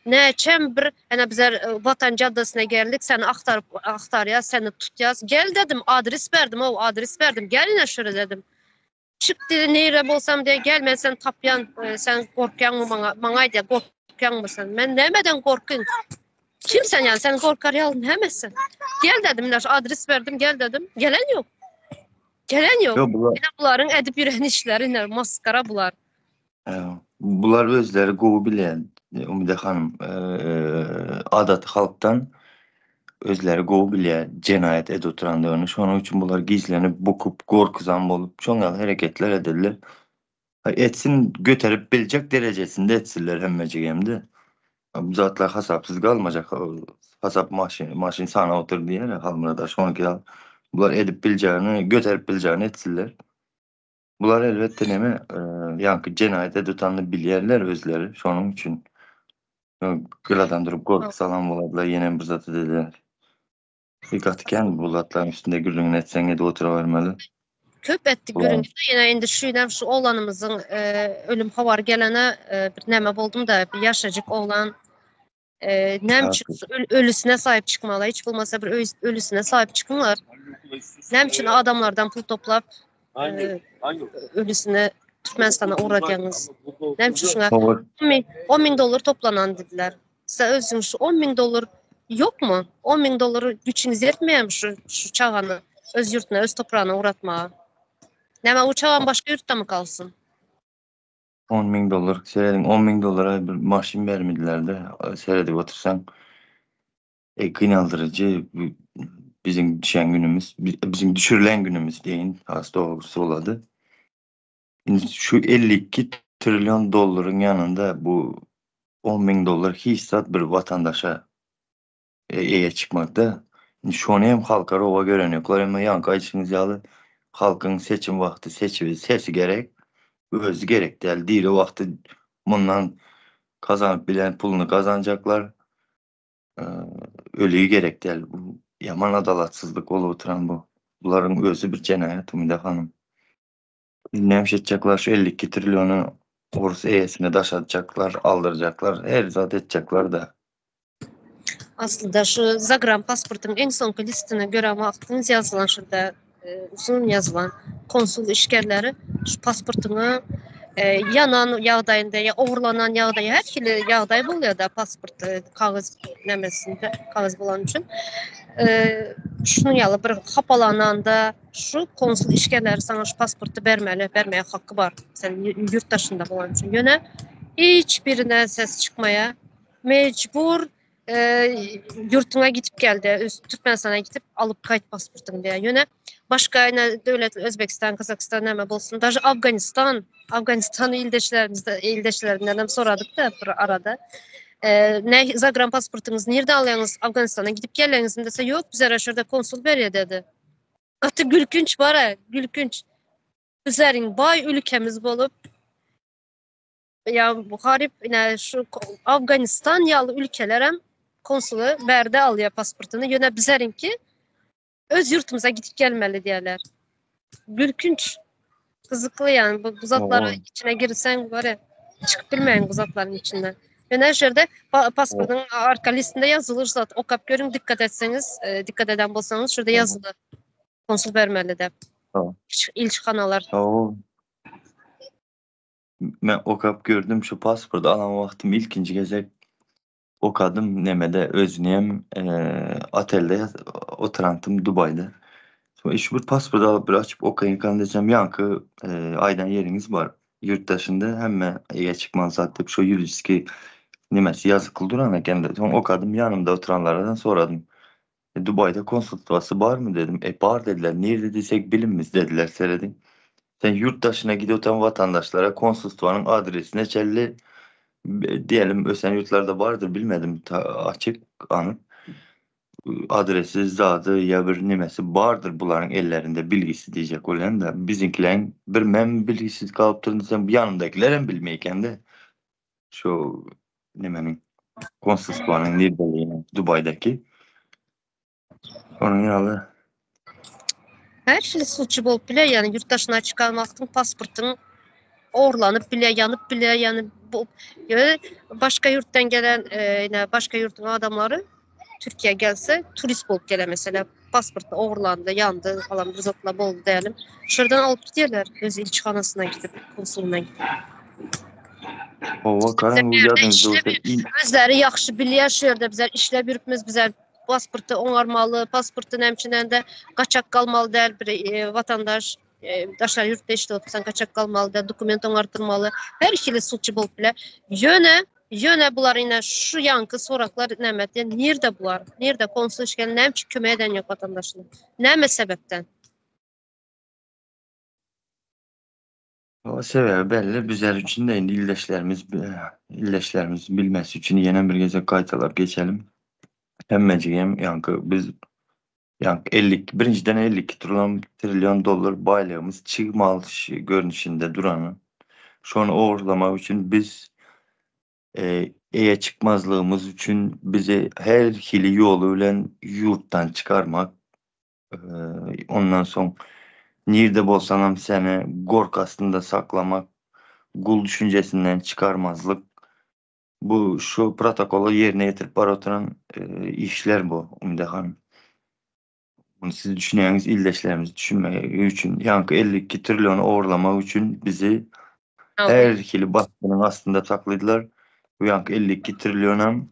Näçem bir ene bizler e, Watan jaddasyna geldik, seni aktaryp aktarýas, seni tutýas. Gel dedim, adres berdim, o adres berdim. Gel ine şöyle dedim. Çyk dedi, nire bolsam diye gel men seni tapýan, e, sen gorkýaňmy maňa, maňa aýdýar, gorkýaňmy sen? Men nämeden gorkyn? Kim sen yani, sen gorkar ýaly näme sen? Gel dedim, ine şu adres berdim, gel dedim. Gelen ýok. Gelen ýok. Ýok, bular. Ine bularyň edip ýören işleri, ine maskara bular. Bular özleri gowy bilýän. Umyda hanym, adaty halkdan özleri gowy bilýär jenaýat edip oturandygyny. Şonuň üçin bular gizlenip, bukup, gorkuzan bolup, şoň ýaly hereketler ederler. Etsin, göterip biljek derejesinde etsinler hemmejigem-de. Bu zatlar hasapsyz galmajak. Hasap maşyn, maşyn sana otur diýer Halmyrat aga, şonuňky ýaly. Bular edip biljegini, göterip biljegini etsinler. Bular elbetde neme, ýaňky jenaýat edutanyny bilýärler özleri, şonuň üçin gyradan durup gorky salan bolardylar, ýenem bir zat edediler. Gaty kän bu zatlaryň üstünde gürrüňini etseň edip oturybermeli. Köp etdik gürrüňini, ýene indi şu ýylam şu oglanymyzyň ölüm habary gelene bir näme boldum-da, bir ýaşajyk oglan Näme üçin ölüsine sahip çykmaly? Hiç bolmasa bir ölüsine sahip çykyňlar. Näme üçin adamlardan pul toplap ölüsine Türkmenistana ugradýaňyz? Näme üçin şuňa 10 ming dollar toplanan dediler. Size özüň şu 10 ming dollar ýokmy? 10 ming dollar güçüňiz ýetmeýärmi şu şu çagany öz ýurtuna, öz topragyna ugratmaga? Näme o çagam başga ýurtdamy kalsyn? 10 ming dollar serediň 10 ming dollara bir maşyn bermediler-de seredip otursaň e, gynaldyryjy biziň düşen günümiz biziň düşürilen günümiz diýeýin has dogrusy bolady. Indi şu 52 trillion dollaryň ýanynda bu 10 ming dollar hiç zat bir watandaşa eýe çykmakda. Indi şony hem halka rowa görenoklar, emma ýaňky aýdyşyňyz ýaly halkyň seçim wagty seçibi sesi gerek, özi gerek däl. Diri wagty mundan gazanyp bilen puluny gazanjaklar, ölügi gerek däl. Bu ýaman adalatsyzlyk bolup oturan bu. Bularyň özi bir jenaýat Umyda hanym. Näme etjekler şu 52 trilliony orus eýesine daşatjaklar, aldyrjaklar, her zat etjekler-de. Aslynda şu zagran pasportyň iň soňky listini gören wagtyňyz ýazylan şurada e, uzun ýazylan konsul işgärleri şu pasportyňy e, ýanan ýagdaýynda ýa ogurlanan ýagdaý her hili ýagdaý bolýar da pasport e, kagyz nämesinde kagyz bolan üçin e, şunuň ýaly bir hapalananda şu konsul işgärleri saňa şu pasporty bermeli bermäge haky bar sen ýurt daşynda bolan üçin ýöne hiç birine ses çykmaýar Mejbur ýurtuňa gidip gel diýýär. Öz Türkmenistana gidip alyp gaýt pasportyňy diýýär. Ýöne başga ine döwlet Özbegistan, Gazagystan näme bolsun, daže Afganistan, Afganistan ildeşlerimizde ildeşlerinden hem soradyk da bir arada. Ne zagran pasportyňyzy nirde alýaňyz? Afganistana gidip gelýäňizmi dese, ýok, bizlere şu ýerde konsul berýär dedi. Gaty gülkünç bar-a, gülkünç. Bizleriň baý ülkemiz bolup, Ýa garyp ine şu Afganistan ýaly ülkelerem konsuly bärde alýar pasportyny. Ýöne bizleriňki öz ýurtumuza gidip gelmeli diýerler. Gülkünç. Gyzykly ýani bu, bu zatlara içine girseň bar ya çykyp bilmeýän bu zatlaryň içinden. Ýöne şu ýerde pasportyň arka listinde ýazylyr zat. Okap görüň dikkat etseňiz, e, dikkat eden bolsaňyz şurada ýazyly. Konsul bermeli dep. İlçihanalar. Men okap gördüm şu pasporty alan wagtym ilkinji gezek okadym nemede özüni hem otelde oturantym Dubaýda. Soň şu bir pasporty alyp bir açyp okaýynkan desem ýaňky aýdan ýeriňiz bar. Ýurt daşynda hemme eýe çykmaly zat diýip şo ýuridiski nemesi ýazykly duran eken. Soň okadym ýanymda oturanlardan soradym. Dubaýda konsulstwasy barmy dedim. E bar dediler. Nirde diýsek bilinmiz dediler serediň. Sen ýurt daşyna gidip oturan watandaşlara konsulstwanyň adresine çenli diýelim ösen ýurtlarda bardyr bilmedim ta açyk anyk adresi zady ýa bir nemesi bardyr bularyň ellerinde bilgisi diýjek bolýan da biziňkileň bir men bilgisiz galypdyryn diýsem ýanymdakilerem bilmeýkende şu nemeniň konsulstwanyň nirdeligini Dubaýdaky. Onuň ýaly. Her hili suçy bolup biler, ýani ýurt daşyna çykan wagtyň pasportyň ogurlanyp biler, ýanyp biler, ýani bu ýöne başga ýurtdan gelen, ine başga ýurduň adamlary Türkiýä gelse turist bolup geler meselem, pasporty ogurlandy, ýandy falan bir zatlar boldy diýelim. Şuradan alyp gidýärler öz ilçihanasyna gidip, konsulyna gidip. Hawa, garaň ýadyňyzda bolsa Özleri ýagşy bilýär şu ýerde bizler işläp ýörüpmiz, bizler pasporty oňarmaly, pasporty näme üçin ende gaçak galmaly däl bir e, watandaş e, daşary ýurtda işläp otursaň gaçak galmaly däl, dokument oňartyrmaly. Her hili suçy bolup biler. Ýöne. Ýöne bular ine şu ýaňky soraklar näme diýen nirde bular? Nirde konsul işgäri näme üçin kömek eden ýok watandaşyna? Näme sebäpden? O sebäbi belli bizler üçin de indi ildeşlerimiz ildeşlerimiz bilmesi üçin ýene bir gezek gaýtalap geçelim. Hemmejigem ýaňky biz ýaňky 52 birinjiden 52 trillion trillion dollar baýlygymyz çig mal görnüşinde durany. Şony ogurlamak üçin biz eýe çykmazlygymyz üçin bizi her hili ýoly bilen ýurtdan çykarmak Ondan soň nirde bolsaňam seni gorky astynda saklamak, gul düşünjesinden çykarmazlyk. Bu şu protokoly ýerine ýetirip baryp oturan işler bu, Umyda hanym. Muny siz düşünýäňiz, ildeşlerimiz düşünmegi üçin, ýaňky 52 trilliony ogurlamak üçin bizi her hili basgynyň astynda sakladylar. Bu ýaňky 52 trillionam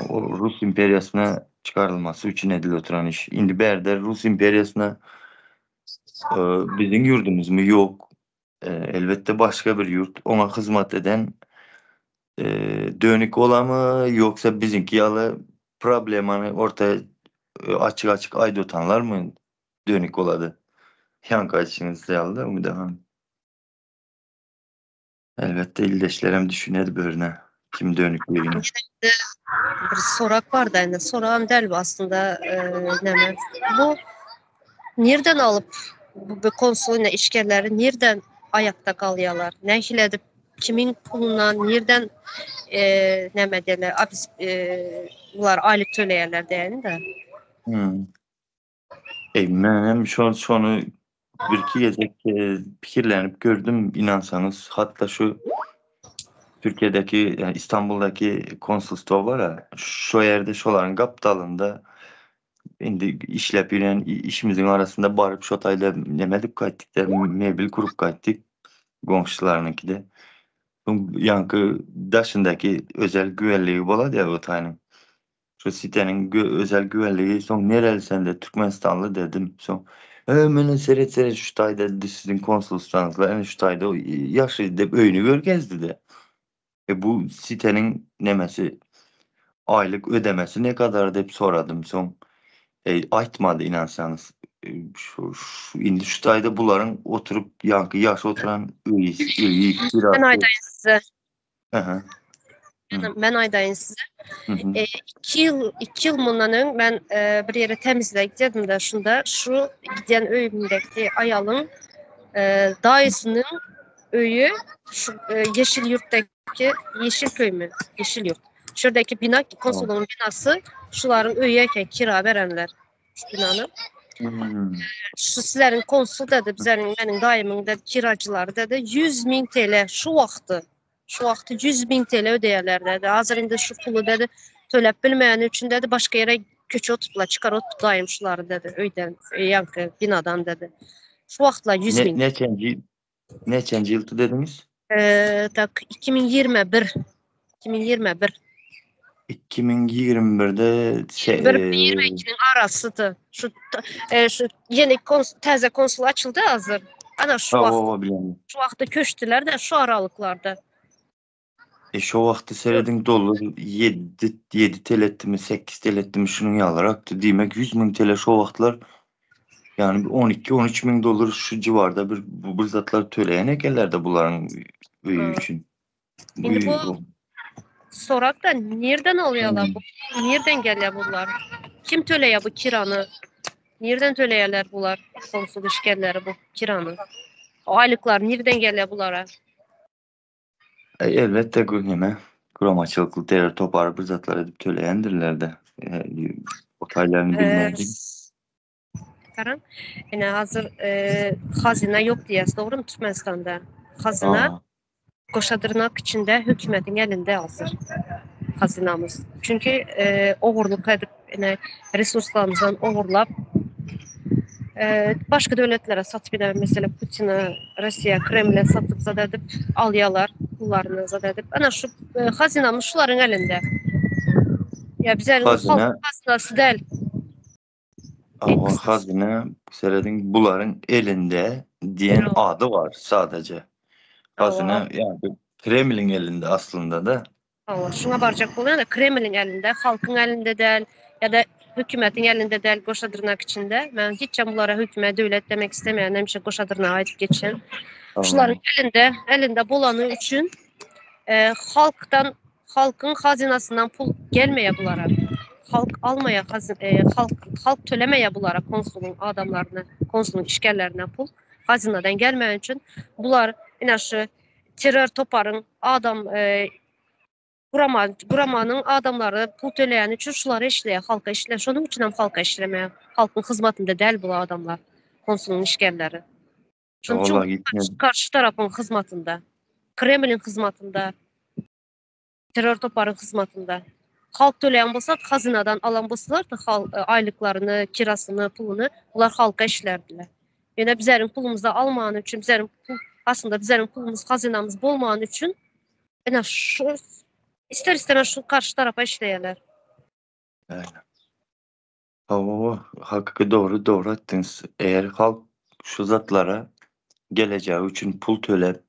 Ol Rus imperiýasyna çykarylmasy üçin edilip oturan iş. Indi bärde Rus imperiýasyna biziň ýurdumyzmy? Ýok. Elbetde başga bir ýurt. Oňa hyzmat eden dönük bolamy, ýoksa biziňki ýaly problemany orta açyk-açyk aýdyp otanlarmy dönük bolady? Ýaňky aýdyşyňyz ýaly-da, Umyda hanym. Elbetde ildeşlerem düşüner börüne kim dönükligini. Bir sorak bar da indi soragam däl bu aslynda näme bu nirden alyp bu konsul ine işgärleri nirden aýakda galýarlar nähili edip kimiň puluna nirden näme diýerler bular aýlyk töleýärler diýende. Hmm. Ey menem şol şony birki gezek e, pikirlenip gördüm inansaňyz. Hatda şu Türkiýedäki yani İstanbul'daki konsolstwo bar ya, şo ýerde şolaryň gapdalynda indi işläp ýören işimiziň arasynda baryp şo taýda neme edip gaýtdyk da mebel kurup gaýtdyk goňşularynyňkide. Soň ýaňky daşyndaky özel güwelligi bolady ya o taýynyň. Şu siteniň özel güvenligi soň nereli sen de Türkmenistanly dedim. Soň e meni seret seret şu taýda dedi siziň konsulstwaňyzlar ene şu taýda ýaşaýdy dep öýüni görkezdi de. E bu siteniň nemesi aýlyk ödemesi ne kadar dep soradym soň e, aýtmady inansaňyz. E, şu, şu indi şu taýda bularyň oturyp ýaňky ýaş oturan öýi öýi Ben aýdaýyn size. Aha. Men aýdaýyn size. E, iki ýyl, iki ýyl mundan öň men e, bir ýere temizlige gidýärdim de, şunda şu gidýän öýümdäki aýalyň e, daýysynyň öýi şu e, Yeşil ýurtdaky Yeşil köými? Yeşil ýurt. Şu ýerdäki bina konsullygyň binasy şularyň öýi eken kira berenler şu binany. Hmm. Şu sizleriň konsul dedi, bizleriň meniň daýymyň dedi kiracylary dedi 100 ming TL şu wagty Şu wagty 100 ming TL ödeýärler dedi. Hazır indi şu puly dedi töläp bilmeýäni üçin dedi başga ýere köçe otupla çykar otupdaýym şulary dedi öýden ýaňky binadan dedi. Şu wagtlar 100 Ne, ming. neçenji neçenji ýyldy dediňiz? Ee, tak 2021 2021 2021-de şey, bir 22-niň arasydy. Şu e, şu ýene kons täze konsul açyldy hazır. Ana şu wagt Hawa, bilýän. şu wagtda köçdüler de şu aralyklarda. E şo wagty serediň dollar 7 7 TL etdimi, 8 TL etdimi şunuň ýalyrakdy. Diýmek 100 müň TL şo wagtlar yani 12-13 müň dollar şu civarda bir bu bir zatlar töleýän ekenler-de bularyň öýi üçin. Indi bu sorak da nirden alýarlar bu? Nirden gelýär bunlar? Kim töleýär bu kirany? Nirden töleýärler bular? Konsul işgärleri bu kirany. O aýlyklar nirden gelýär bulara? E, elbetde neme guramaçylykly terror topary bir zatlar edip töleýändirler-de. E, o taýlaryny bilmedim. Garaň, ine hazir e, hazyna ýok diýýäs, dogrymy Türkmenistanda? Hazyna goşa dyrnak içinde hökümetiň elinde hazir hazynamyz. Çünki e, ogurlyk edip, ine resurslarymyzdan ogurlap e, başga döwletlere satyp ine mesela Putina, Russiýa, Kremle satyp zat edip alýarlar pullaryny zat edip. Ana şu e, hazynamyz şularyň elinde. Ya bize Hazyna hazynasy däl. Hawa, hazyna serediň bularyň elinde diýen ady bar sadece. Hazyna ýa-da. Kremliň elinde aslynda-da. Hawa, şuňa barjak bolýan-da, Kremliň elinde, halkyň elinde däl, ýa-da hökümetiň elinde däl, goşa dyrnak içinde. Men hiçem bulara hökümet, döwlet demek islemeýän, hemişe goşa dyrnak aýdyp geçen. Şularyň elinde, elinde bolany üçin e, halkdan, halkyň hazynasyndan pul gelmeýär bulara. Halk almaýar, e, halk, halk tölemeýär bulara konsulyň adamlaryna, konsulyň işgärlerine pul hazynadan gelmeýän üçin bular ine şu terror toparyň adam e, gurama guramanyň adamlary pul töleýäni üçin şulara işleýär, halka işle. Şonuň üçin hem halka işlemeýär. Halkyň hyzmatynda däl bu adamlar, konsulyň işgärleri. Şonuň üçin Vallahi gitmedi. karşy tarapyň hyzmatynda, Kremliň hyzmatynda, terror toparyň hyzmatynda. Halk töleýän bolsa, hazynadan alan bolsalar da hal, e, aýlyklaryny, kirasyny, puluny bular halka işlerdiler. Ýöne bizleriň pulumyzy almany üçin, bizleriň pul, aslynda bizleriň pulumyz, hazynamyz bolmany üçin ine şu ister istemez şu karşy tarapa işleýärler. Aynen. Hawa, hakyky dogry, dogry aýtdyňyz. Eger halk şu zatlara gelejegi üçin pul töläp,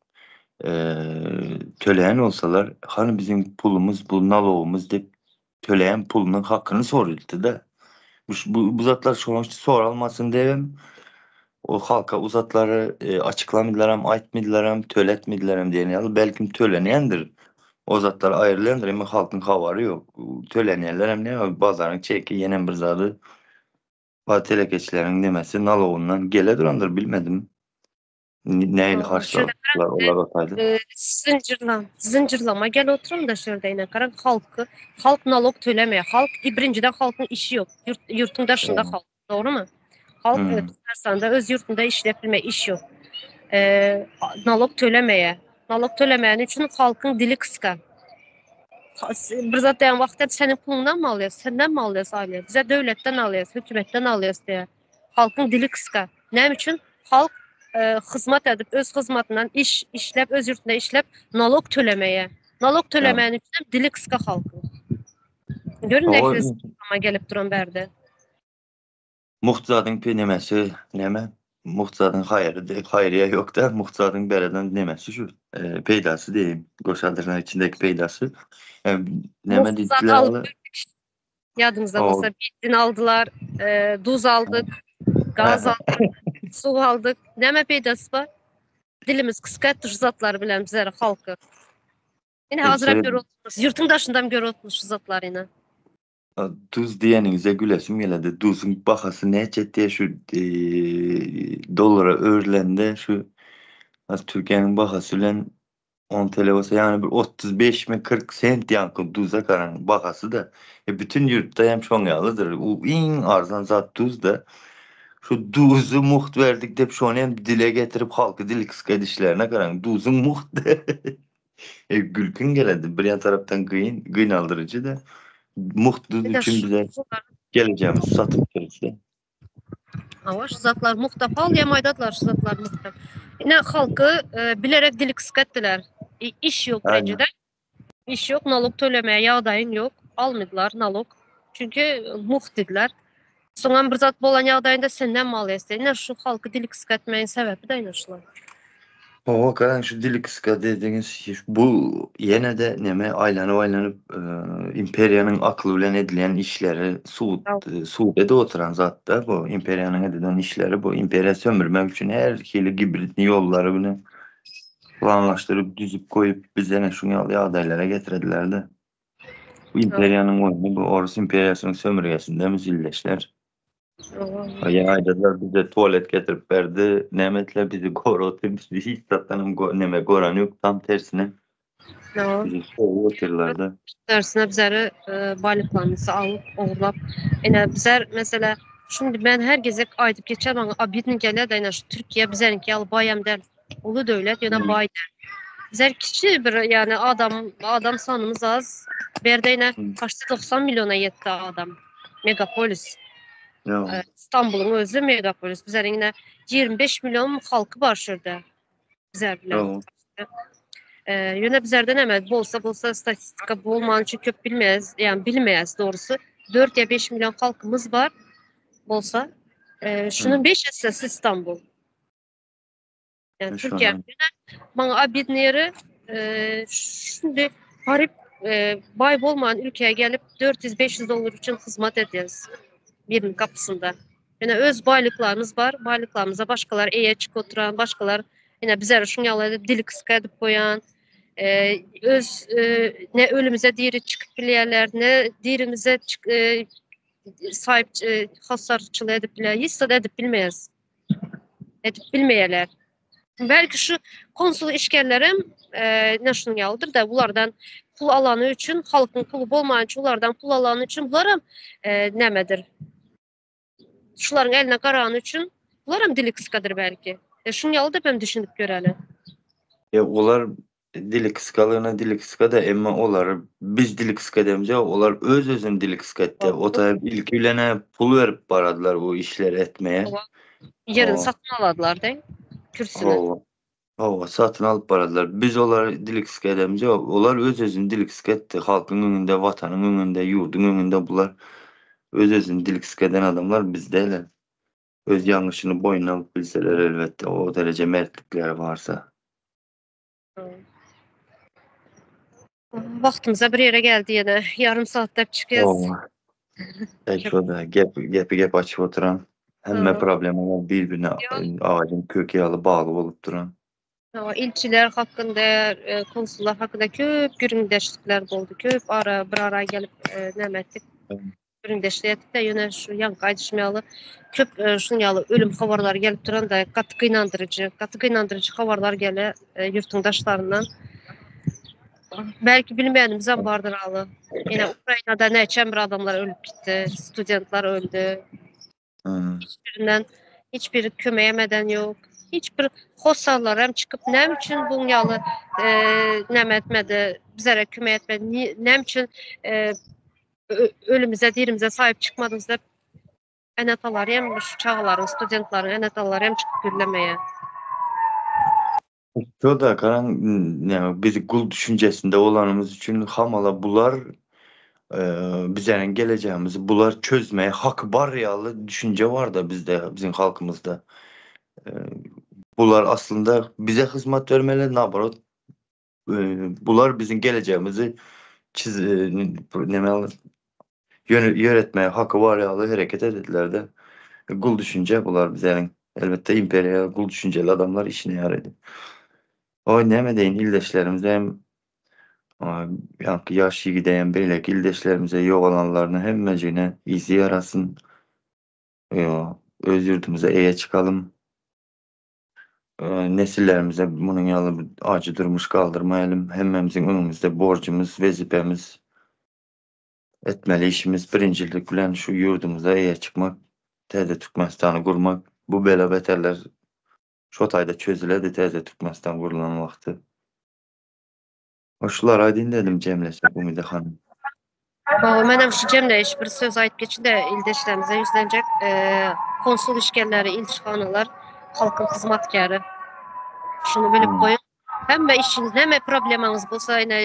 töleýän bolsalar, hany biziň pulumyz, bu nalogymyz diýip töleýän pulunyň hakyny soryldy-da. Bu, bu, bu zatlar şonuň üçin soralmasyn diýibem o halka o zatlary e, açyklamydylaram, aýtmydylaram, töletmedilerem diýen ýaly, belkim tölenýändir. O zatlar aýrylandyr, emma halkyň habary ýok. Tölenýänlerem näme, bazaryň çeki, ýenem bir zady ba telekeçileriň nemesi nalogyndan gele durandyr, bilmedim. Nähili harçladylar olar o taýda? E, zynjyrla, zynjyrlama gel oturum da şurada ine garaň halky, halk nalog tölemeýär. Halk birinjiden halkyň işi ýok. Ýurt, ýurtuň daşynda halk. Dogrymy? Halk hmm. Türkmenistanda öz ýurtunda işläp bilme iş ýok. E, nalog tölemeýär. Nalog tölemäni üçin halkyň dili kysga. Bir zat diýen wagtda seniň puluňdan mı alýas, senden mi alýas aýlyk? Bize döwletden alýas, hökümetden alýas diýär. Halkyň dili kysga. Näme üçin? Halk e, hyzmat edip, öz hyzmatyndan iş işläp, öz ýurtunda işläp, nalog tölemeýär. Nalog tölemäni üçin dili kysga halkyň. Görün nähili gelip duran bärde. Mugt zadyň nemesi näme? Mugt zadyň haýry haýry ýok-da, mugt zadyň bereden nemesi şu, e, peýdasy diýeyim. Goşa dyrnak içindäki peýdasy. E, näme diýdiler? Ýadyňyzda bolsa benzin aldylar, e, duz aldyk, gaz aldyk, suw aldyk. Näme peýdasy bar? Dilimiz gysga etdi şu zatlar bilen bizleri halky. Ine hazır hem görüp oturmuş. Ýurtuň daşynda hem görüp oturmuş şu zatlary ine. Duz diýeniňize gülesim geledi. Duzuň bahasy näçe etdi şu e, dollara öwrülende şu Türkiýäniň bahasy bilen 10 TL bolsa ýagny bir 35 mi 40 sent ýaňky duza garaň bahasy-da. E, bütün ýurtda hem şoň ýalydyr. U iň arzan zat duz-da. Şu duzy mugt berdik dep şony hem dile getirip halky dil kysga edişlerine garaň. Duzuň mugt. E, gülkiň geledi. Bir ýan tarapdan gyn, gynaldyryjy-da. Mugt duz üçin bize gelejegimizi satyp durys-da. Hawa, şu zatlar mugt pahaly aýdadylar şu zatlar mugt. Ine halky e, bilerek dili kysga etdiler. E, iş ýok birinjiden. Iş ýok, nalog tölemäge ýagdaýyň ýok. Almadylar nalog. Çünki mugt dediler. Soňam bir zat bolan ýagdaýynda senden mal ýesdi. Ine şu halky dili kysga etmegiň sebäbi de ine şular. Hawa, garaň şu dili kysga dediňiz, bu ýene-de neme aýlanyp-aýlanyp e, imperiýanyň akly bilen edilýän işleri subut subut edip oturan zat-da bu imperiýanyň edilen işleri bu imperiýa sömürmek üçin her hili gibridni ýollary bilen planlaşdyryp düzüp goýup biz ýene şuň ýaly ýagdaýlara getirediler-de. Bu imperiýanyň oýny bu Orus imperiýasynyň sömürgesinde mizilleşler. Ýa aýdadylar bize tualet getirip berdi, näme etdiler bizi gorady, bizi hiç zatdan hem neme goran ýok, tam tersine. Bizi sowup otyrlar-da. Tersine bizleri e, baýlyklarymyzy alyp, ogurlap. Ine bizler mesela şimdi ben her gezek aýdyp geçer maňa obidny gelýär-de ine şu Türkiýe bizleriňki ýaly baýam däl. Uly döwlet ýöne baý däl. Bizler kiçi bir ýagny adam adam sanymyz az. Bu ýerde ine kaçta 90 milliona ýetdi adam. Megapolis. Ýa. Istanbulyň özi megapolis. Bizleriň ine 25 million halky bar şu ýerde. Bizler bilen. Ýöne bizlerde näme bolsa bolsa statistika bolman üçin köp bilmeýäs, ýagny bilmeýäs dogrusy. 4 ýa 5 million halkymyz bar bolsa. Şunuň 5 essesi Istanbul. Yani Türkiye maňa obidny ýeri Şindi garyp baý bolman ülkä gelip 400-500 dollar üçin hyzmat edýäs biriniň gapysynda. Ýöne öz baýlyklarymyz bar, baýlyklarymyza başgalar eýe çykyp oturan, başgalar ine bizleri şuň ýaly edip dili gysga edip goýan, öz ne ölümize diri çykyp bilýärler, ne dirimize saýyp hossarçylyk edip bilýär, hiç zat edip bilmeýäs. Edip bilmeýärler. Belki şu konsul işgärlerem ne şunuň ýalydyr da, bulardan pul alany üçin, halkyň puly bolmany üçin, ulardan pul alany üçin bularam nämedir? Şularyň eline garany üçin bularam dili gysgadyr belki. E, şuň ýaly dep hem düşünip göreli. E, olar dili gysgalygyna dili gysga da, emma olary biz dili gysga edemizok, olar öz-özüni dili gysga etdi. O taýyp ilki bilen pul berip baradylar bu işleri etmeye. Ýerini satyn aladylar de, kürsüni. Hawa. Hawa, satyn alyp baradylar. Biz olary dili gysga edemizok. Olar öz-özüni dili gysga etdi. Halkyň öňünde, watanyň öňünde, ýurduň öňünde bular öz-özüni dili gysga eden adamlar biz däl. Öz ýalňyşyny boýnuna alyp bilseler elbetde, o dereje mertlikleri barsa. Wagtymyza bir ýere geldi ýene. Ýarym saat dep çykýas. Hawa. Şo-da gep, gepi gep açyp oturan. Hemme problemalar bir-birine agajyň köki ýaly bagly bolup duran. Hawa, ilçiler hakynda, e, konsullar hakynda köp gürrüňdeşlikler boldy. Köp ara bir ara gelip e, näme etdik. Gürrüňdeşlik etdik-de, ýöne şu ýaňky aýdyşym ýaly köp e, şuň ýaly ölüm habarlary gelip duranda gaty gynandyryjy, gaty gynandyryjy habarlar gelýär ýurtuň daşlaryndan. Belki bilmeýänimizem bardyr aly. Ýene Ukrainada näçe bir adamlar ölüp gitdi, studentler öldi. Hiç birinden hiç bir kömegem eden ýok. Hiç bir hossarlar hem çykyp näme üçin buň ýaly e, näme etmedi, bizlere kömek etmedi, näme üçin e, ölümize, dirimize sahip çykmadyňyz diýip ene-atalary hem şu çagalaryň, studentleriň ene-atalary hem çykyp gürlemeýär. Şo-da garaň, näme biz gul düşünjesinde bolanymyz üçin hamala bular bizäniň gelejegimizi bular çözmäge haky bar ýaly düşünje barda bizde, biziň halkymyzda. Bular aslynda bize hyzmat bermeli, naoborot bular biziň gelejegimizi çiz näme ýöretmäge haky bar ýaly hereket edilerde. Gul düşünje bular bizäniň. Elbetde imperiýa gul düşünjeli adamlar işine ýaraýdy. Oý näme deýin ildeşlerimize hem ýaňky ýaş ýigide hem beýleki ildeşlerimize ýogalanlaryna hemmejigine yzy ýarasyn. Öz ýurdumyza eýe çykalym. Nesillerimize munuň ýaly ajy durmuş galdyrmaýalym. Hemmämiziň öňümizde borjumyz, wezipemiz. Etmeli işimiz birinjilik bilen şu ýurdumyza eýe çykmak, täze Türkmenistany gurmak. Bu bela-beterler şo taýda çözüledi täze Türkmenistan gurlan wagty. Şulary aýdyn dedim jemlesek Umyda hanym. Hawa menem şu jemleýiş bir söz aýyp geçin-de ildeşlerimize ýüzlenjek. Konsul işgärleri, ilçihanalar halkyň hyzmatkäri. Şuny bilip goýuň. Hemme işiňiz, näme problemaňyz bolsa, ine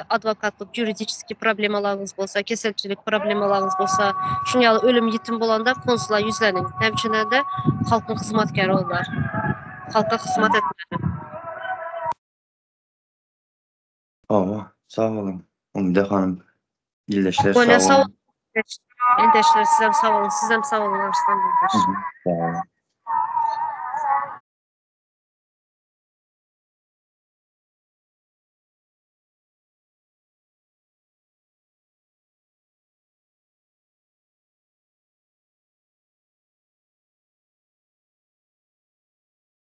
adwokatlyk, ýuridiçeskiý problemalaryňyz bolsa, keselçilik problemalaryňyz bolsa, şuň ýaly ölüm ýitim bolanda konsula ýüzleniň. Näme üçin diýende, halkyň hyzmatkäri olar. Halka hyzmat etmeli. Hawa, sag boluň, Umyda hanym. Ildeşler sag boluň. Ildeşler sizem sag boluň, sizem sag boluň Arslan ildeş. Sag boluň.